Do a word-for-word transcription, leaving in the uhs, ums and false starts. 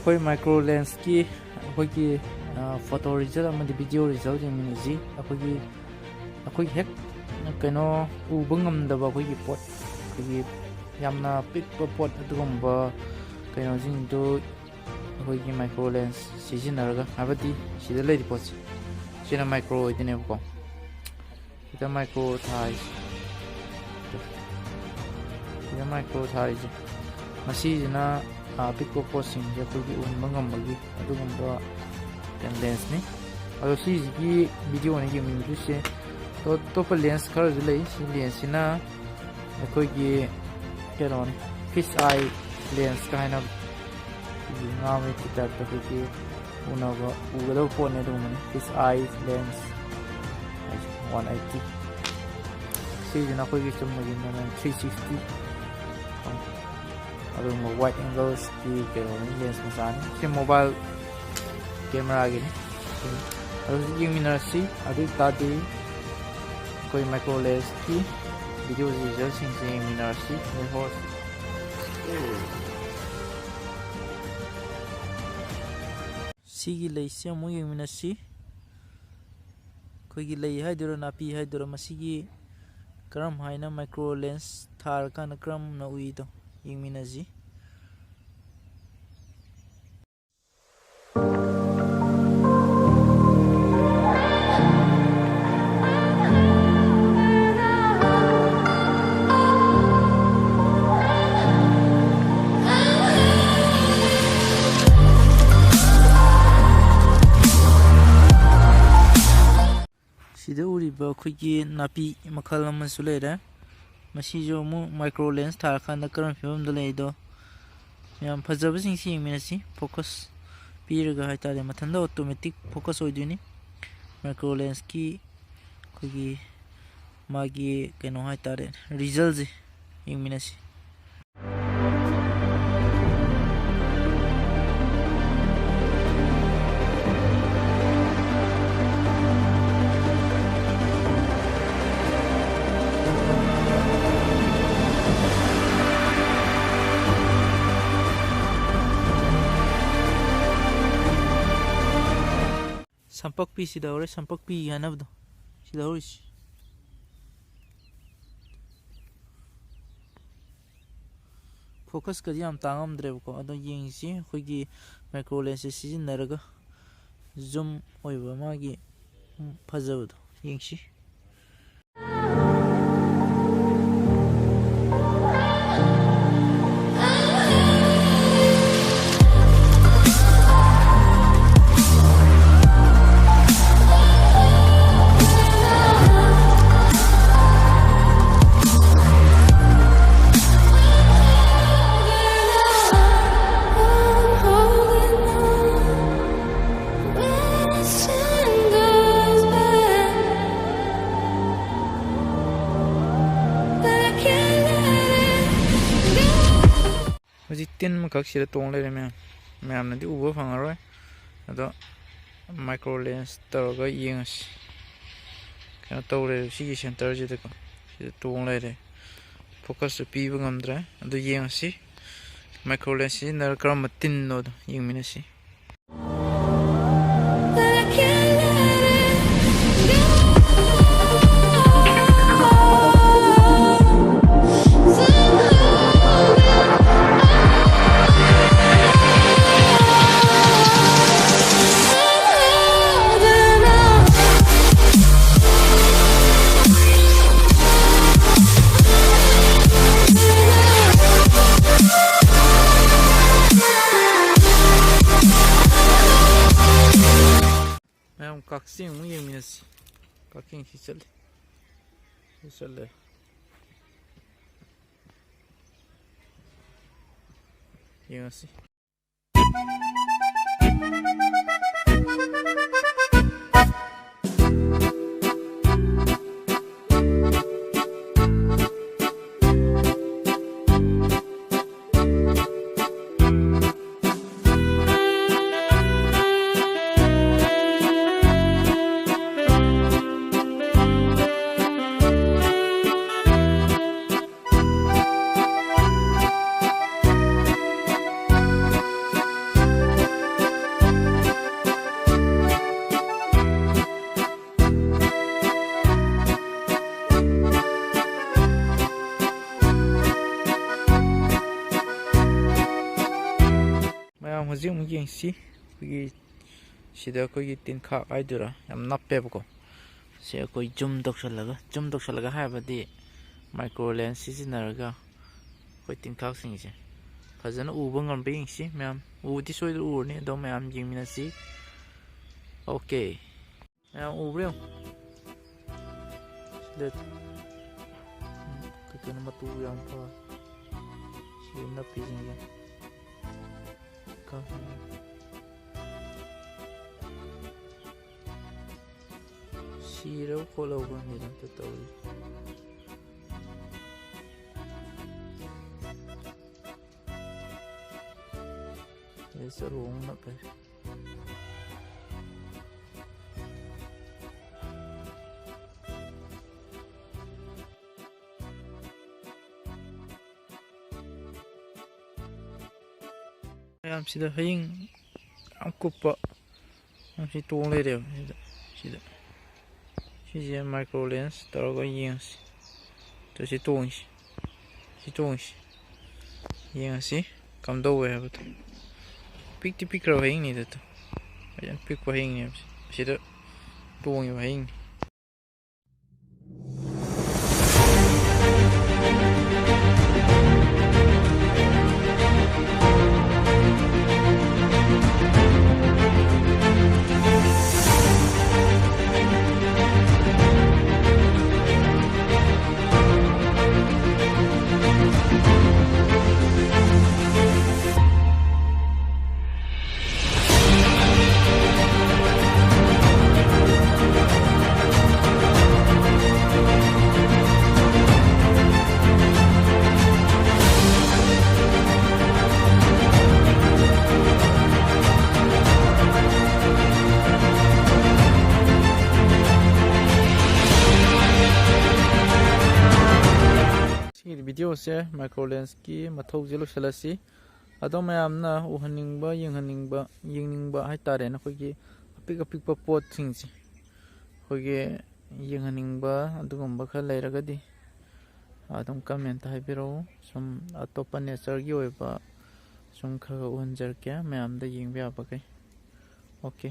ꯑꯩꯈꯣꯏ ꯃꯥꯏꯀ꯭ꯔꯣ ꯂꯦꯟꯁꯀꯤ ꯑꯩꯈꯣꯏꯒꯤ photo result ꯑꯃꯗꯤ ꯚꯤꯗꯤꯑꯣ ꯔꯤꯖꯜ ꯌꯦꯡꯃꯤꯟꯅꯁꯤ꯫ ꯑꯩꯈꯣꯏꯒꯤ ꯑꯩꯈꯣꯏꯒꯤ ꯍꯦꯛ ꯀꯩꯅꯣ ꯎꯕ ꯉꯝꯗꯕ ꯑꯩꯈꯣꯏꯒꯤ ꯄꯣꯠ, ꯑꯩꯈꯣꯏꯒꯤ ꯌꯥꯝꯅ ꯄꯤꯛꯄ ꯄꯣꯠ, ꯑꯗꯨꯒꯨꯝꯕ ꯀꯩꯅꯣꯁꯤꯡꯗꯨ ꯑꯩꯈꯣꯏꯒꯤ ꯃꯥꯏꯀ꯭ꯔꯣ ꯂꯦꯟꯁ ꯁꯤꯖꯤꯟꯅꯔꯒ, ꯍꯥꯏꯕꯗꯤ ꯁꯤꯗ ꯂꯩꯔꯤ ꯄꯣꯠꯁꯦ, ꯁꯤꯅ ꯃꯥꯏꯀ꯭ꯔꯣ ꯑꯣꯏꯗꯣꯏꯅꯦꯕꯀꯣ꯫ ꯁꯤꯗ ꯃꯥꯏꯀ꯭ꯔꯣ ꯊꯥꯔꯤꯁꯦ, ꯁꯤꯗ ꯃꯥꯏꯀ꯭ꯔꯣ ꯊꯥꯔꯤꯁꯦ, ꯃꯁꯤꯁꯤꯅ ꯑꯄꯤꯛꯄ ꯄꯣꯠꯁꯤꯡꯁꯦ ꯑꯩꯈꯣꯏꯒꯤ ꯎꯍꯟꯕ ꯉꯝꯕꯒꯤ ꯑꯗꯨꯒꯨꯝꯕ ꯂꯦꯟꯁꯅꯤ꯫ ꯑꯗꯣ ꯁꯤꯁꯤꯒꯤ ꯚꯤꯗꯤꯑꯣꯅ ꯌꯦꯡꯅꯤꯡꯗꯣꯏꯁꯦ, ꯑꯇꯣꯞꯄ ꯂꯦꯟꯁ ꯈꯔꯁꯨ ꯂꯩ꯫ ꯁꯤ ꯂꯦꯟꯁꯁꯤꯅ ꯑꯩꯈꯣꯏꯒꯤ ꯀꯩꯅꯣꯅꯤ, ꯐꯤꯁ ꯑꯥꯏ ꯂꯦꯟꯁꯀ ꯍꯥꯏꯅꯕ, ꯑꯩꯈꯣꯏꯒꯤ ꯉꯥ ꯃꯤꯠꯀꯤ ꯇꯥꯏꯞꯇ ꯑꯩꯈꯣꯏꯒꯤ ꯎꯅꯕ, ꯎꯒꯗꯕ ꯄꯣꯠꯅꯦ ꯑꯗꯨꯒꯨꯝꯕꯅꯤ, ꯐꯤꯁ ꯑꯥꯏ ꯂꯦꯟꯁ ꯍꯥꯏꯁꯦ, ꯋꯥꯟ ꯑꯩꯠꯇꯤ꯫ ꯁꯤꯁꯤꯅ ꯑꯩꯈꯣꯏꯒꯤ ꯆꯨꯝꯅꯒꯤ ꯅꯣꯔꯃꯦꯜ ꯊ꯭ꯔꯤ ꯁꯤꯛꯁꯇꯤ ꯑꯗꯨꯒꯨꯝꯕ ꯋꯥꯏꯠ ꯑꯦꯡꯒꯜꯁꯀꯤ ꯀꯩꯅꯣꯅꯤ, ꯂꯦꯟꯁ ꯃꯆꯥꯅꯤ꯫ ꯁꯤ ꯃꯣꯕꯥꯏꯜ ꯀꯦꯃꯦꯔꯥꯒꯤꯅꯤ꯫ ꯑꯗꯨ ꯍꯧꯖꯤꯛ ꯌꯦꯡꯃꯤꯟꯅꯔꯁꯤ꯫ ꯑꯗꯨ ꯑꯣꯏ ꯇꯥꯔꯗꯤ ꯑꯩꯈꯣꯏ ꯃꯥꯏꯀ꯭ꯔꯣ ꯂꯦꯟꯁꯀꯤ ꯚꯤꯗꯤꯑꯣ ꯔꯤꯖꯜꯁꯤꯡꯁꯦ ꯌꯦꯡꯃꯤꯟꯅꯔꯁꯤ꯫ ꯂꯩꯍꯧꯔꯁꯤ꯫ ꯁꯤꯒꯤ ꯂꯩꯁꯦ ꯑꯃꯨꯛ ꯌꯦꯡꯃꯤꯟꯅꯁꯤ꯫ ꯑꯩꯈꯣꯏꯒꯤ ꯂꯩ ꯍꯥꯏꯗꯣꯏꯔꯥ, ꯅꯥꯄꯤ ꯍꯥꯏꯗꯣꯏꯔꯥ, ꯃꯁꯤꯒꯤ ꯀꯔꯝ ꯍꯥꯏꯅ ꯃꯥꯏꯀ꯭ꯔꯣ ꯂꯦꯟꯁ ꯊꯥꯔꯀꯥꯟꯗ ꯀꯔꯝꯅ ꯎꯏꯗꯣ ꯌꯦꯡꯃꯤꯟꯅꯁꯤ꯫ ꯁꯤꯗ ꯎꯔꯤꯕ ꯑꯩꯈꯣꯏꯒꯤ ꯅꯥꯄꯤ ꯃꯈꯜ ꯑꯃꯁꯨ ꯂꯩꯔꯦ꯫ ꯃꯁꯤꯁꯨ ꯑꯃꯨꯛ ꯃꯥꯏꯀ꯭ꯔꯣ ꯂꯦꯟꯁ ꯊꯥꯔꯀꯥꯟꯗ ꯀꯔꯝꯕ ꯐꯤꯕꯝꯗ ꯂꯩꯗꯣ ꯌꯥꯝ ꯐꯖꯕꯁꯤꯡꯁꯤ ꯌꯦꯡꯃꯤꯟꯅꯁꯤ꯫ ꯐꯣꯀꯁ ꯄꯤꯔꯒ ꯍꯥꯏꯇꯥꯔꯦ, ꯃꯊꯟꯇ ꯑꯣꯇꯣꯃꯦꯇꯤꯛ ꯐꯣꯀꯁ ꯑꯣꯏꯗꯣꯏꯅꯤ꯫ ꯃꯥꯏꯀ꯭ꯔꯣ ꯂꯦꯟꯁꯀꯤ ꯑꯩꯈꯣꯏꯒꯤ ꯃꯥꯒꯤ ꯀꯩꯅꯣ ꯍꯥꯏꯇꯥꯔꯦ, ꯔꯤꯖꯜꯁꯦ ꯌꯦꯡꯃꯤꯟꯅꯁꯤ꯫ ꯁꯝꯄꯛꯄꯤ ꯁꯤꯗ ꯍꯧꯔꯦ, ꯁꯝꯄꯛꯄꯤ ꯍꯥꯏꯅꯕꯗꯣ ꯁꯤꯗ ꯍꯧꯔꯤꯁꯤ꯫ Focusꯀꯗꯤ ꯌꯥꯝ ꯇꯥꯡꯉꯝꯗ꯭ꯔꯦꯕꯀꯣ꯫ ꯑꯗꯣ ꯌꯦꯡꯁꯤ, ꯑꯩꯈꯣꯏꯒꯤ micro lensꯁꯦ ꯁꯤꯖꯤꯟꯅꯔꯒ zoom ꯑꯣꯏꯕ ꯃꯥꯒꯤ, ꯎꯝ, ꯐꯖꯕꯗꯣ ꯌꯦꯡꯁꯤ꯫ ꯍꯧꯖꯤꯛ ꯇꯤꯟ ꯑꯃꯈꯛ ꯁꯤꯗ ꯇꯣꯡ ꯂꯩꯔꯦ ꯃꯌꯥꯝ꯫ ꯃꯌꯥꯝꯅꯗꯤ ꯎꯕ ꯐꯪꯉꯔꯣꯏ꯫ ꯑꯗꯣ micro lens ꯇꯧꯔꯒ ꯌꯦꯡꯉꯁꯤ꯫ ꯀꯩꯅꯣ ꯇꯧꯔꯦ, ꯁꯤꯒꯤ centreꯁꯤꯗꯀꯣ, ꯁꯤꯗ ꯇꯣꯡ ꯂꯩꯔꯦ꯫ Focusꯁꯨ ꯄꯤꯕ ꯉꯝꯗ꯭ꯔꯦ꯫ ꯑꯗꯨ ꯌꯦꯡꯉꯁꯤ, micro lens ꯁꯤꯖꯤꯟꯅꯔꯒ ꯀꯔꯝꯕ ꯇꯤꯟꯅꯣꯗꯣ ꯌꯦꯡꯃꯤꯟꯅꯁꯤ꯫ ꯃꯌꯥꯝ ꯀꯛꯆꯤꯡ ꯑꯃꯨꯛ ꯌꯦꯡꯃꯤꯟꯅꯁꯤ꯫ ꯀꯛꯆꯤꯡ ꯁꯤ ꯆꯠꯂꯤ꯫ ꯁꯤ ꯆꯠꯂꯦ꯫ ꯌꯦꯡꯉꯁꯤ꯫ ꯍꯧꯖꯤꯛ ꯑꯃꯨꯛ ꯌꯦꯡꯁꯤ꯫ ꯑꯩꯈꯣꯏꯒꯤ ꯁꯤꯗ ꯑꯩꯈꯣꯏꯒꯤ ꯇꯤꯟꯈꯥꯛ ꯍꯥꯏꯗꯣꯏꯔꯥ, ꯌꯥꯝ ꯅꯞꯄꯦꯕꯀꯣ꯫ ꯁꯤ ꯑꯩꯈꯣꯏ ꯖꯨꯝ ꯇꯧꯁꯜꯂꯒ, ꯖꯨꯝ ꯇꯧꯁꯜꯂꯒ ꯍꯥꯏꯕꯗꯤ ꯃꯥꯏꯀ꯭ꯔꯣ ꯂꯦꯟꯁ ꯁꯤꯖꯤꯟꯅꯔꯒ ꯑꯩꯈꯣꯏ ꯇꯤꯟꯈꯥꯛꯁꯤꯡꯁꯦ ꯐꯖꯅ ꯎꯕ ꯉꯝꯕ ꯌꯦꯡꯁꯤ ꯃꯌꯥꯝ꯫ ꯎꯗꯤ ꯁꯣꯏꯗꯅ ꯎꯔꯅꯤ, ꯑꯗꯣ ꯃꯌꯥꯝ ꯌꯦꯡꯃꯤꯟꯅꯁꯤ꯫ ꯑꯣꯀꯦ꯫ ꯃꯌꯥꯝ ꯎꯕ꯭ꯔꯥ ꯌꯦꯡꯉꯨ꯫ ꯁꯤꯗ ꯀꯩ ꯀꯩꯅꯣ ꯃꯇꯨ ꯌꯥꯝ ꯐ-, ꯁꯤ ꯅꯞꯄꯤꯁꯤꯡꯁꯦ꯫ ꯀ-, ꯁꯤꯔꯕ ꯈꯣꯠꯂꯕ ꯈꯪꯗꯦ ꯑꯝꯇ ꯇꯧꯔꯤ꯫ ꯑꯗꯩ ꯆꯔꯨ ꯑꯃꯨꯛ ꯅꯞꯄꯦ꯫ ꯃꯌꯥꯝꯁꯤꯗ ꯍꯌꯤꯡ ꯌꯥꯝ ꯀꯨꯞꯄ ꯌꯥꯝ ꯁꯤ ꯇꯣꯡ ꯂꯩꯔꯦꯕ ꯁꯤꯗ, ꯁꯤꯗ꯫ ꯁꯤꯁꯦ ꯃꯥꯏꯀ꯭ꯔꯣ ꯂꯦꯟꯁ ꯇꯧꯔꯒ ꯌꯦꯡꯉꯁꯤ꯫ ꯑꯗꯣ ꯁꯤ ꯇꯣꯡꯉꯤꯁꯤ, ꯁꯤ ꯇꯣꯡꯉꯤꯁꯤ꯫ ꯌꯦꯡꯉꯁꯤ ꯀꯝꯗꯧꯋꯦ ꯍꯥꯏꯕꯗꯣ꯫ ꯄꯤꯛꯇꯤ ꯄꯤꯛꯈ꯭ꯔꯕ ꯍꯌꯤꯡꯅꯤꯗ ꯑꯗꯣ꯫ ꯐꯖꯅ ꯄꯤꯛꯄ ꯍꯌꯤꯡꯅꯦꯕ ꯁꯤ꯫ ꯑꯁꯤꯗ ꯇꯣꯡꯉꯤꯕ ꯍꯌꯤꯡꯅꯤ꯫ ꯁꯤꯒꯤ ꯚꯤꯗꯤꯑꯣꯁꯦ ꯃꯥꯏꯀ꯭ꯔꯣ ꯂꯦꯟꯁꯀꯤ ꯃꯊꯧꯁꯦ ꯂꯣꯏꯁꯤꯜꯂꯁꯤ꯫ ꯑꯗꯣ ꯃꯌꯥꯝꯅ ꯎꯍꯟꯅꯤꯡꯕ, ꯌꯦꯡꯍꯟꯅꯤꯡꯕ, ꯌꯦꯡꯅꯤꯡꯕ ꯍꯥꯏꯇꯥꯔꯦ, ꯅꯈꯣꯏꯒꯤ ꯑꯄꯤꯛ ꯑꯄꯤꯛꯄ ꯄꯣꯠꯁꯤꯡꯁꯦ ꯑꯩꯈꯣꯏꯒꯤ ꯌꯦꯡꯍꯟꯅꯤꯡꯕ ꯑꯗꯨꯒꯨꯝꯕ ꯈꯔ ꯂꯩꯔꯒꯗꯤ ꯑꯗꯨꯝ ꯀꯃꯦꯟꯇ ꯍꯥꯏꯕꯤꯔꯛꯎ꯫ ꯁꯨꯝ ꯑꯇꯣꯞꯄ ꯅꯦꯆꯔꯒꯤ ꯑꯣꯏꯕ ꯁꯨꯝ ꯈꯔ ꯈꯔ ꯎꯍꯟꯖꯔꯛꯀꯦ ꯃꯌꯥꯝꯗ ꯌꯦꯡꯕ ꯌꯥꯕꯈꯩ꯫ ꯑꯣꯀꯦ꯫